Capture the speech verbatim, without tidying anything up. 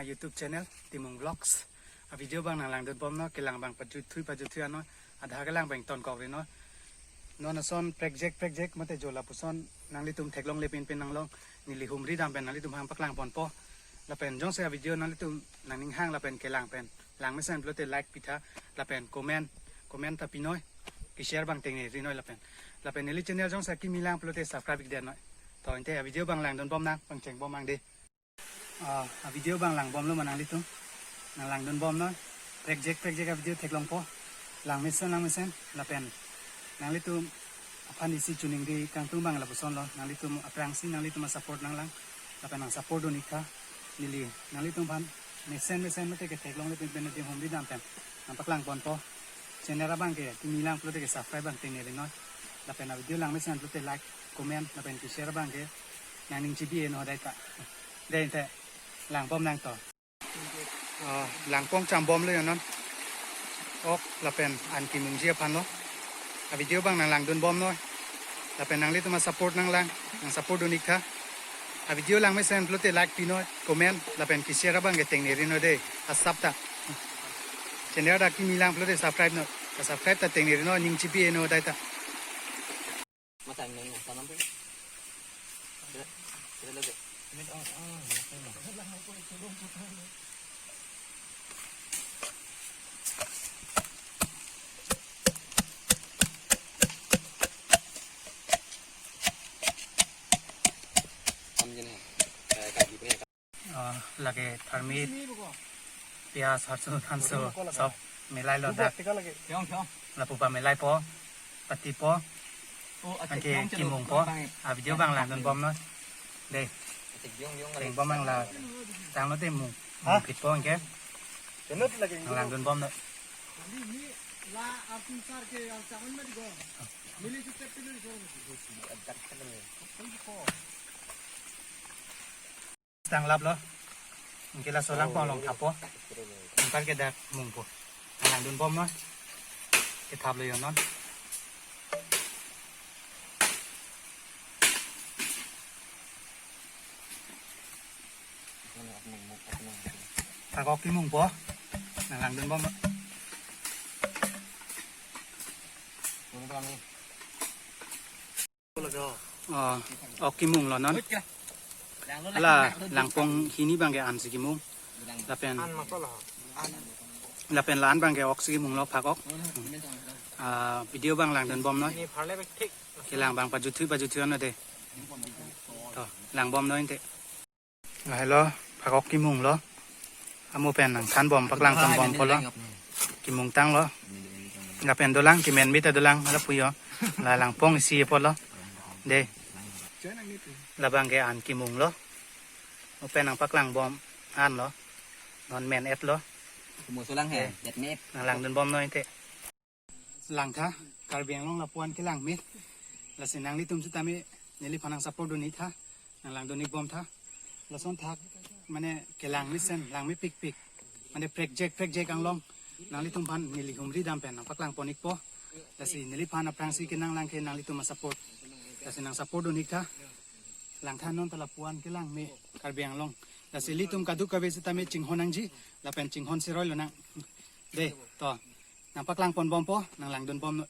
YouTube channel Timung Vlogs. A video abang nanglangdun bomnon, kelang abang pajuthui pajuthui annon, adha kelang abang tonkokri non. Non ason prekjek prekjek mate jo lapuson nanglitum theklongle pinpin nanglong, neli humri dam pen nanglitum aphan paklang ponpo. Lapen jongsi a video nanglitum nangning hang lapen kelang pen langmesen pulote like pitha, lapen comment, comment ta pinoi, ke-share abang tengneri noi lapen. Lapen neli channel jongsi kimi lang pulote subscribe ik det noi. To inte a video abang langdun bomnang, pangcheng bomnang dei. Ah, a video abang lang bomlo ma nanglitum. Nanglangdun bomnon. Prekjek prekjek a video theklongpo. Langmesen langmesen. Lapen nanglitum aphan isi choningri kangtung abang lapusonlo. Nanglitum aphrangsi nanglitum a support nanglang. Lapen nang support dun ik tha. Neli nanglitum aphan mesen mesen mate ketheklongle pinpin adim humri dam pen nangpaklang ponpo. Channel abang ke kimi lang pulote ke subscribe abang tengneri non. Lapen a video langmesen pulote like, comment, lapen ke-share abang ke nangning chibi-e non dei ta. Dei inte, lang bomnang to. Ah, lang pangcham bomlo yo non. Ok, lapen an kimungji aphanlo. A video abang nanglangdun bomnon. Lapen nanglitum a support nanglang, nang support dun ik tha. A video langmesen pulote like pinoi, comment, lapen ke-share abang ke tengneri noi dei, asap ta. Channel ta kimi lang pulote subscribe noi. Ta subscribe ta tengneri noi, ning chibi-e non dei ta. Masa ini tanam pun. Kita, kita lihat. Ah, lake tharmit, piyaj, harso, thanso, sob milailo dak. Lapu pamilaipo, patipo, anke kimungpo. A video abang langdun bomnon. Dei. Lang bom abang la. Tanglo te mung. Mung phitpo anke. Langdun bomnon. Tang laplo. Anke laso lang pon long thapo. Anparke dak mungpo. Langdun bomnon. Kethaplo yo non. Phak ok kimungpo. Nanglangdun bomnon. Oh, ok kimunglo non. Hala langpong hini abangke ansi kimung. Lapen, lapen la-an abangke oksi kimunglo, phak ok. Ah, video abang langdun bomnoi. Kelang abang pajuthui pajuthui annon dei. To, lang bomnoi inte. Lahelo, phak ok kimunglo. Amo pen nangthan bom, paklang pon bompo lo. Kimung tanglo. Lapen dolang, kimen bita dolang, hala puyo. La langpong isi apotlo. Dei. Labangke an kimunglo. Mo pen nangpaklang bom anlo. Non men-etlo. Kumo solang he, det me. Nanglangdun bomnoi inte. Langtha, Karbi Anglong lapu-an kelang me. Lasi nanglitum sitame neliphan nang support dun ik tha, nanglangdun ik bomtha. Lason thak, mane kelang mesen, lang mepikpik. Mane prekjek prekjek anglong. Nanglitum aphan neli humri dam pen nangpaklang pon ikpo. Lasi neliphan aphrangsi kenanglang ke nanglitum a support. Lasi nang support dun ik tha. Langtha non ta lapu-an kelang me Karbi Anglong. Lasi ilitum kadokave sitame chinghon nangji, lapen chinghon seroilonang. Dei, to. Nangpaklang pon bompo, nanglangdun bomnoi.